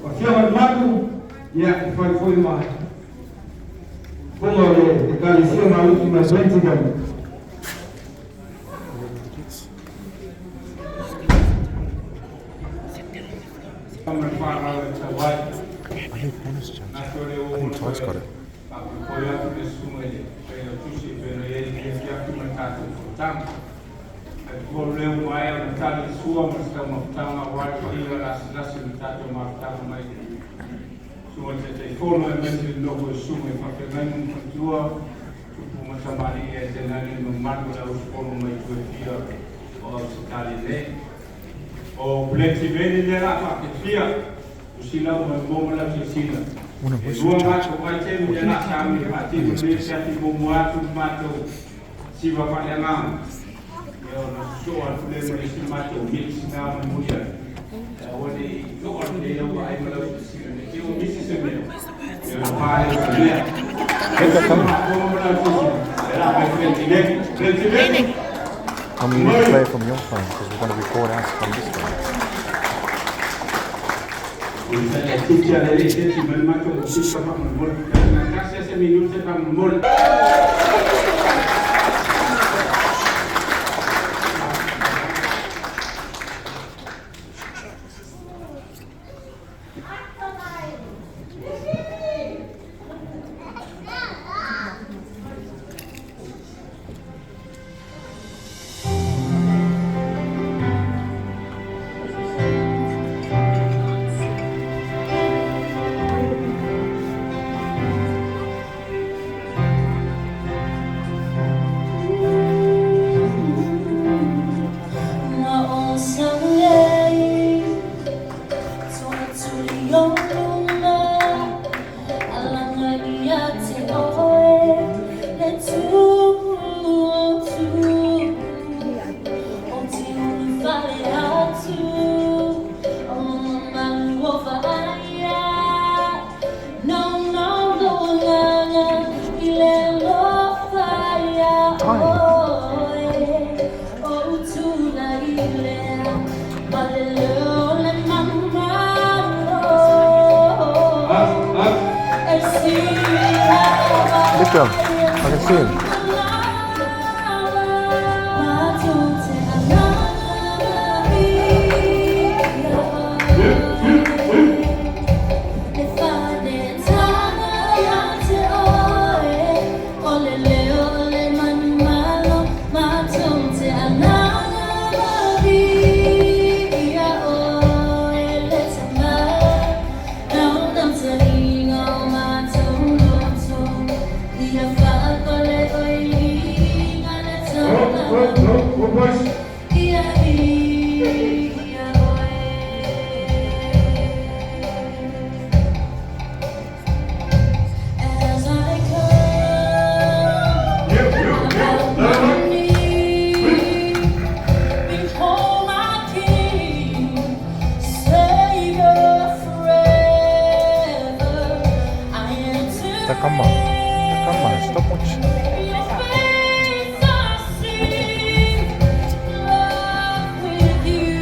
Afioga i le Malu, ia, e fai foi ma fofoga o le Ekalesia Maliki mai Bendigo. Ma le faaaloalo e tatau ai. I need bonus judge. Natu o le I ua think ona Ty's toe got it. faafoefoe atu le susuga i le Failautusi e pei ona i ai lenei afiafi ma le tatou fonotaga. Ae polo lea ua maea ona tali le sua ma se taumafataga aua le paia lasilasi o le tatou mafutaga mai le susuga i le Taitaifono aemaise le nofo a susuga i faafeagaiga ma faletua, tupu ma tamalii ae tainane le mamalu o le auusufono mai itu e fia o Ausetalia nei. O Plenty Valley lea o le a faatefia, usila uma e mo ma lau silasila. Una E whistle lua judge. matou vaitaimi lea o le a sauni e faatino Yes, lenei please. afiafi muamua atu le matou siva faaleagaga. Ia ona sosoo atu lea ma le isi matou mix na mulimuli atu. Aua ne i to'a lelei lau vaai ma lau silasila ne i te i ua misi se mea. Ia ona pa lea o se mea. Pekka, come. Faafofoga ma lau silasila. E la mai Plenty Valley. Plenty Valley. I'm going to play from your phone because we're going to record ours from this phone. Titi a le le se mai matou sika faamolemole. Na tasi se minute faamolemole. 我想你，做出勇 Ty. Up, up. Vikram, I can see him. Go, go, go, go, boys. As I come Yep, yep, yep. No, no. Behold my King, Savior forever. I enter Takama. Takama, stop watching. Your face I see, love with you,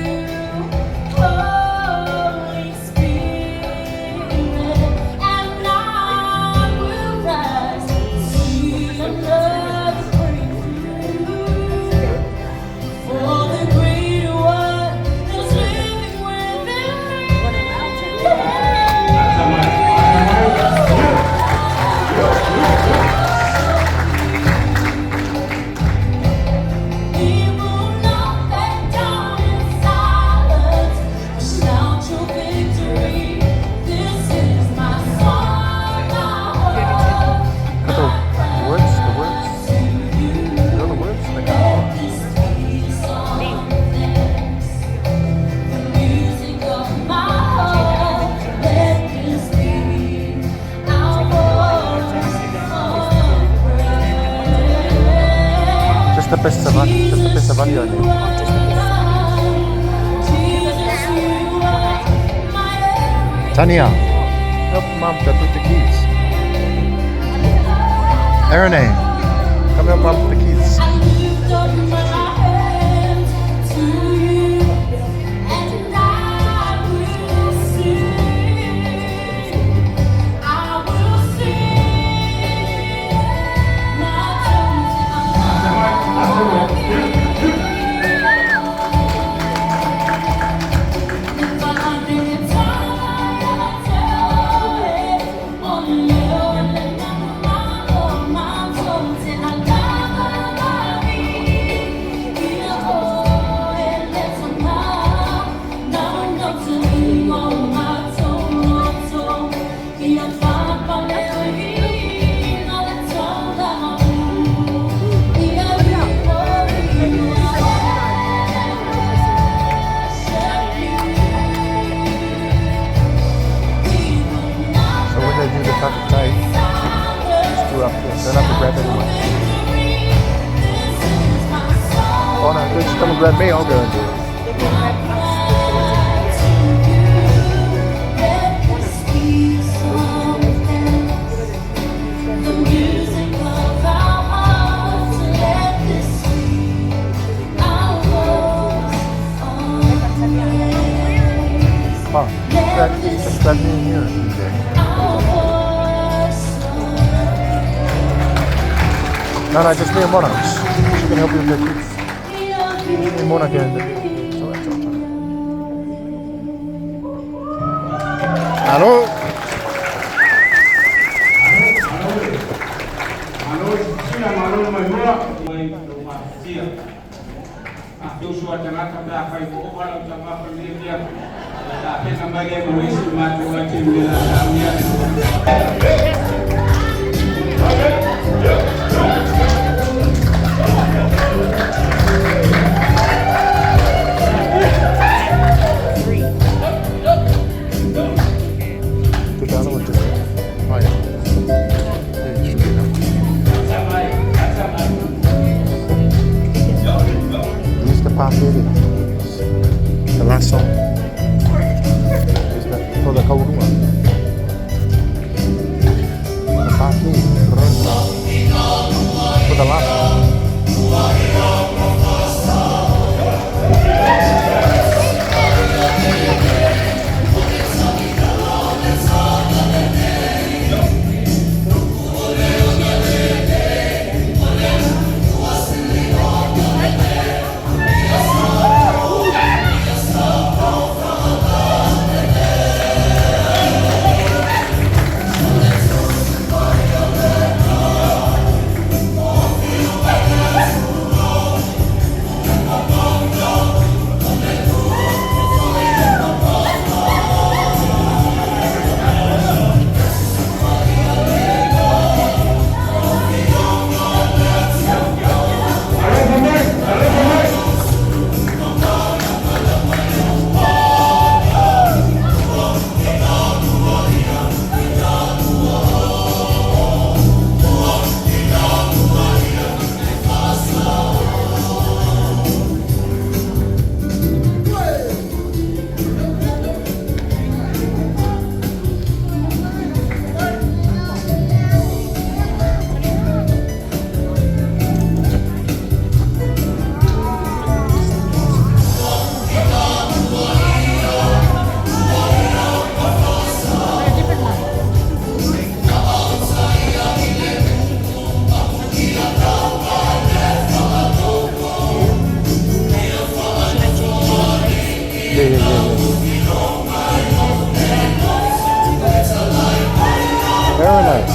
Holy Spirit, and I will rise, see another breakthrough for the greater one that's living within me. Ata mai, ata mai. We will not back down in silence. Shout your victory. This is my song, my hope, Got the my words, the cry words. to you. You know the words? The Let this be a song of thanks. The music of my heart. Let this be our voice of prayer. Just the best of just the best of Jesus, audio. you are, Jesus, you are my everything. Tania, help mum to put the kids. Erine, come help mum with the kids. I lift up my hands to you, and I will sing. You grab me, I'll go and do it. To you, let this be something. The music of our hearts, let this be our voice on praise. Oh, just grab me in here. Okay. Our voice on No, just me and Mona. She can help you with the kids. Me and Mona can. So that's all. Hello. Malo sila malo mai mua mai lo matia. A teu sua tagata pe a fai ko o lau tama fa le kia. Ta pe na mai le mo isi ma tu a te me la ta mia. Did the other one just? Oh yeah. Yeah, it should be enough. Use the part there. The last song. Is that for the kaurua? The pate. For the last one. Yeah. Very nice.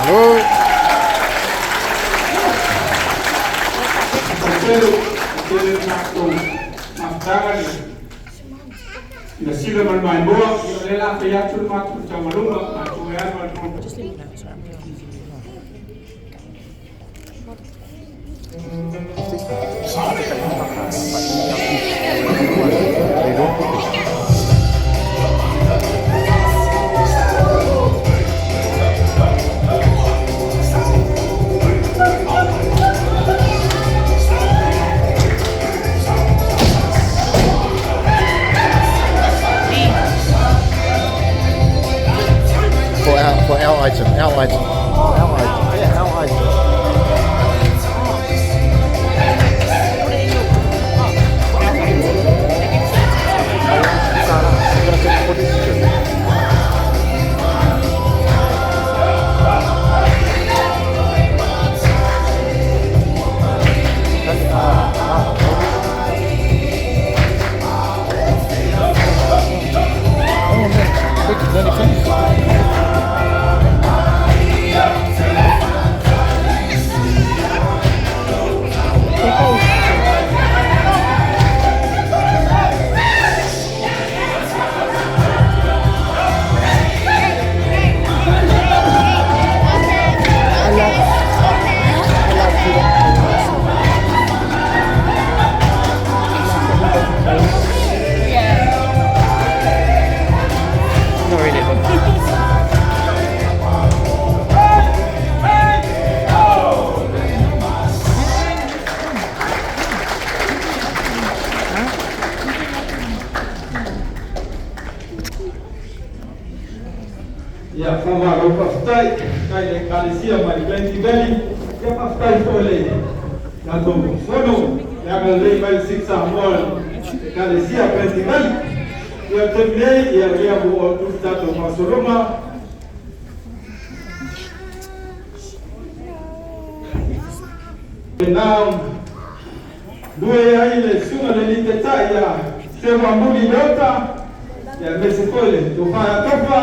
Hello. Tele tele tatou mafutaga le ina sila ma le maimoa ia o lea la fai atu le matou taualuga matou e alu ale. They don't put it. Our age. Yeah, our age. Not really, but. Ia faamalo faafetai kai le Ekalesia mai Plenty Valley. Ia faafetai foi le tatou fono le agalelei mai le Sikh Samoa Ekalesia Plenty Valley. Ia o le taimi nei, ia o lea ua oo atu le tatou faasologa. Na lue ai le susuga le Alii Taitai ia Seuamuli Leota, ia aemaise foi le tofa ia Tofa,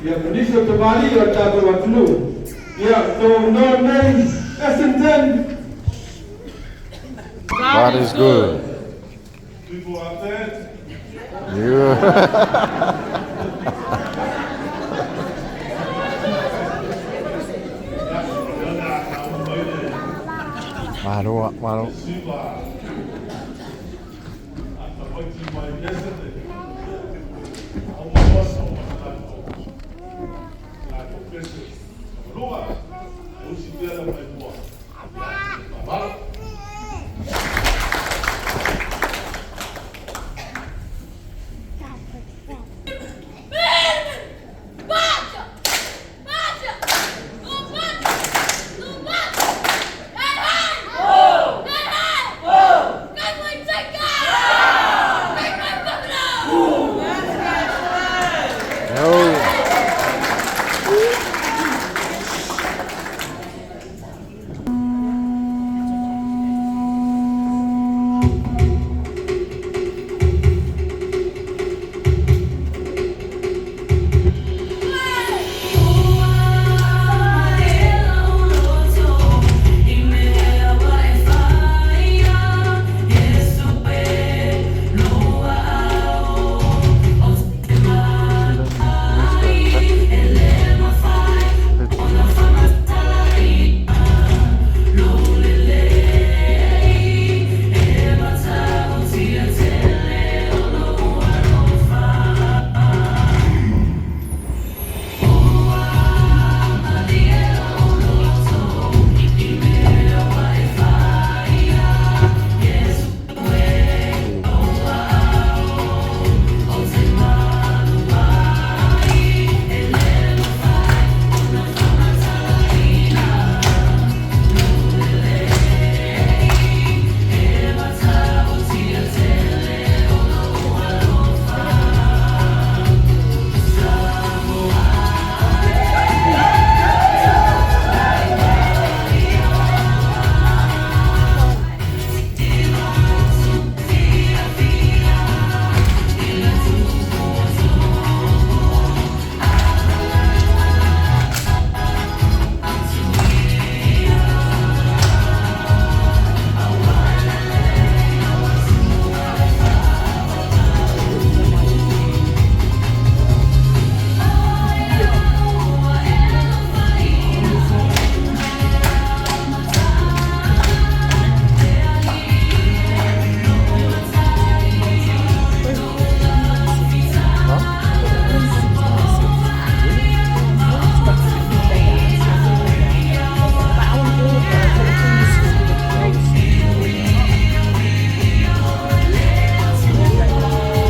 ia ma nisi o tamalii o le tatou atunuu. Ia so no nei Essington. God is good. People out there, Yeah. Malo, malo. Siva, Atawaki mai yesterday. Au masa o tatou. Tatou pese. Lua, e usi pea le mai mua. Malo.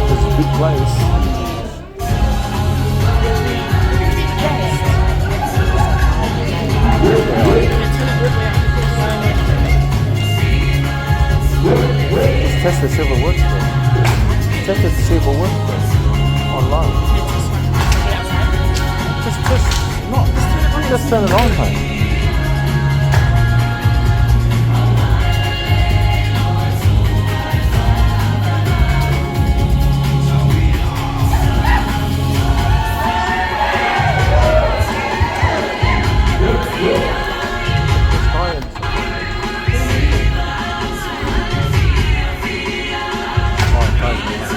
It's a big place. Test it, see if it works first. Test it to see if it works first. Online. Just, just, not, just turn it on, mate. It's fine. Oh, it does, yeah.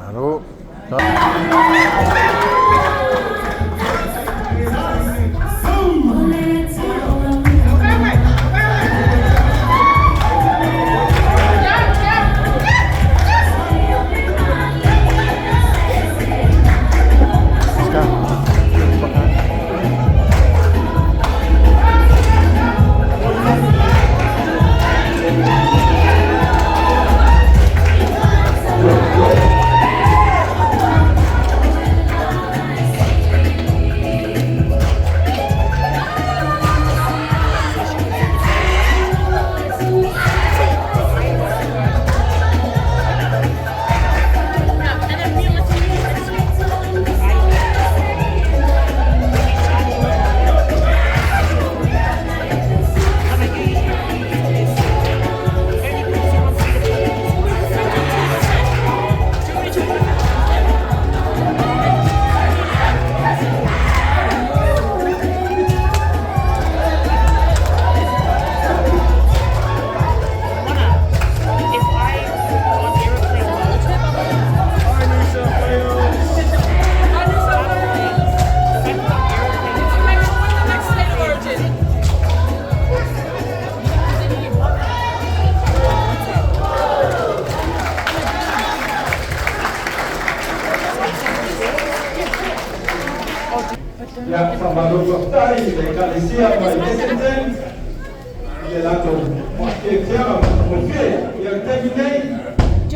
Hello. Let's go. If I go on aeroplane mode, if I put on aeroplane mode, Ia faamalo faafetai i le Ekalesia mai Lexington i le latou faafiafiaga matagofie. Ia, le taimi nei